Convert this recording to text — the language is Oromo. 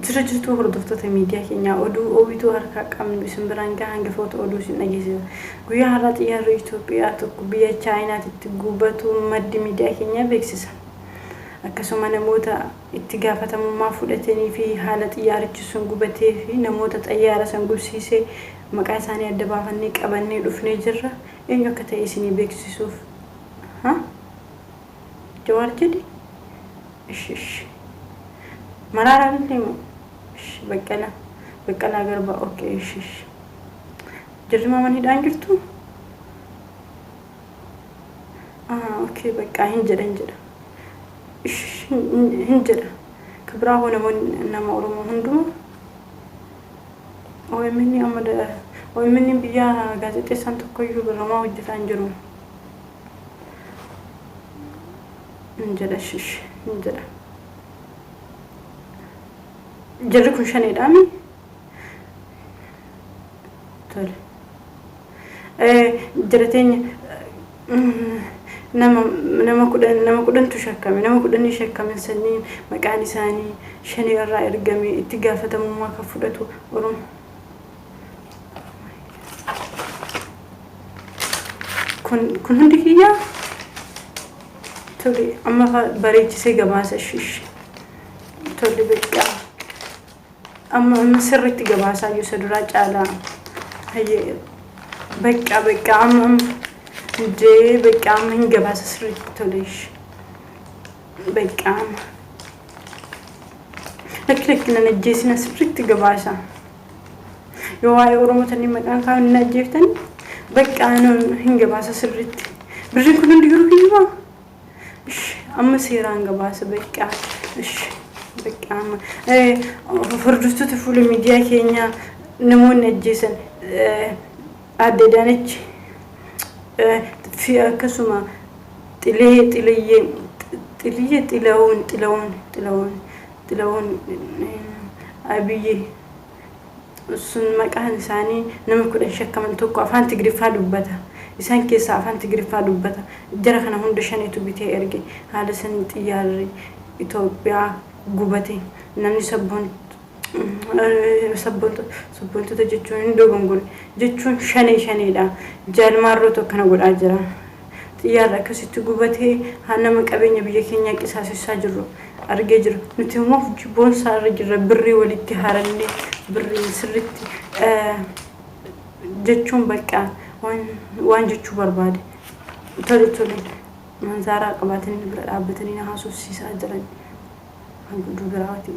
Jira jirtuu hordoftoota miidiyaa keenyaa oduu owituu harkaa qabnu isin biraan gaha hangafoota oduu isin dhageessisa. Guyyaa har'aa xiyyaarri Itoophiyaa tokko biyya Chaayinaatitti gubatuu maddi miidiyaa keenyaa beeksisa. Akkasuma namoota itti gaafatamummaa fudhatanii fi haala xiyyaarichi sun gubatee fi namoota xayyaara san gubsiise maqaa isaanii adda baafannee qabannee dhufnee jirra. Eenyu akka ta'e isinii beeksisuuf. Ha? Jawaar jedhi? Ishi ishi. Maraaraa illee moo? Ishi Baqqalaa. Baqqalaa Garbaa okay ishi ishi. Jarri maaman hidhaan jirtu? Ah okay baqqaa hin jedhan jedha. Ishi ishi hin jedha. Ka biraa hoo namoonni nama Oromoo hunduma? OMN amma OMN biyyaa gaazexeessaan tokkoyyuu birramaa hojjetaa hin jiru. Hin jedha shish hin jedha. Jarri kun shaneedhaami? Tole. Jara teenya nama nama kudhan nama kudhantu shakkame nama kudhanii shakkaman sanniin maqaan isaanii shanee irraa ergame itti gaafatamummaa kan fudhatu Oromo. Kun kun hundi kiyyaa tole amma bareechisee gabaasa shish tole beekaa amma amma sirriitti gabaasaa iyyuu isa duraa caalaa hayyee beekaa beekaa amma amma jee beekaa amma hin gabaasa sirriitti tole ishi beekaa amma lakki lakki nan ajjeesina sirriitti gabaasa. Yoo waa'ee Oromoo tanii maqaan kaa'uun hin ajjeeftan bakka hin gabaasa sirriitti. Birriin kun hundi garuu kiyyuma. Amma seeraan gabaasa bakka. Bakka amma hordoftoota fuula miidiyaa keenyaa namoonni ajjeesan aadde Adaanech fi akkasuma Xilee Xiliyyee Xiliyyee Xilahuun Xilahuun Xilahuun Xilahuun Abiyyi sun maqaan isaanii nama 10 shakkaman tokko afaan Tigriffaa dubbata. Isaan keessaa afaan Tigriffaa dubbata. Jara kana hunda shanetu bitee erge. Haala saniin xiyyaarri Itoophiyaa gubate. Namni sabboontota jechuun hin dogongore jechuun shanee shaneedha. Jaal Maarrootu akkana godhaa jira. Xiyyaarri akkasitti gubatee nama qabeenya biyya keenyaa qisaasessaa jiru argee jira. Nuti immoo hojii boonsaa irra jirra birrii walitti harannee birrii sirriitti jechuun bakka waan jechuu barbaade. Tole tole manzaaraa qabaatanii bira dhaabbatanii na haasofsiisaa jiran. Hanga oduu biraati.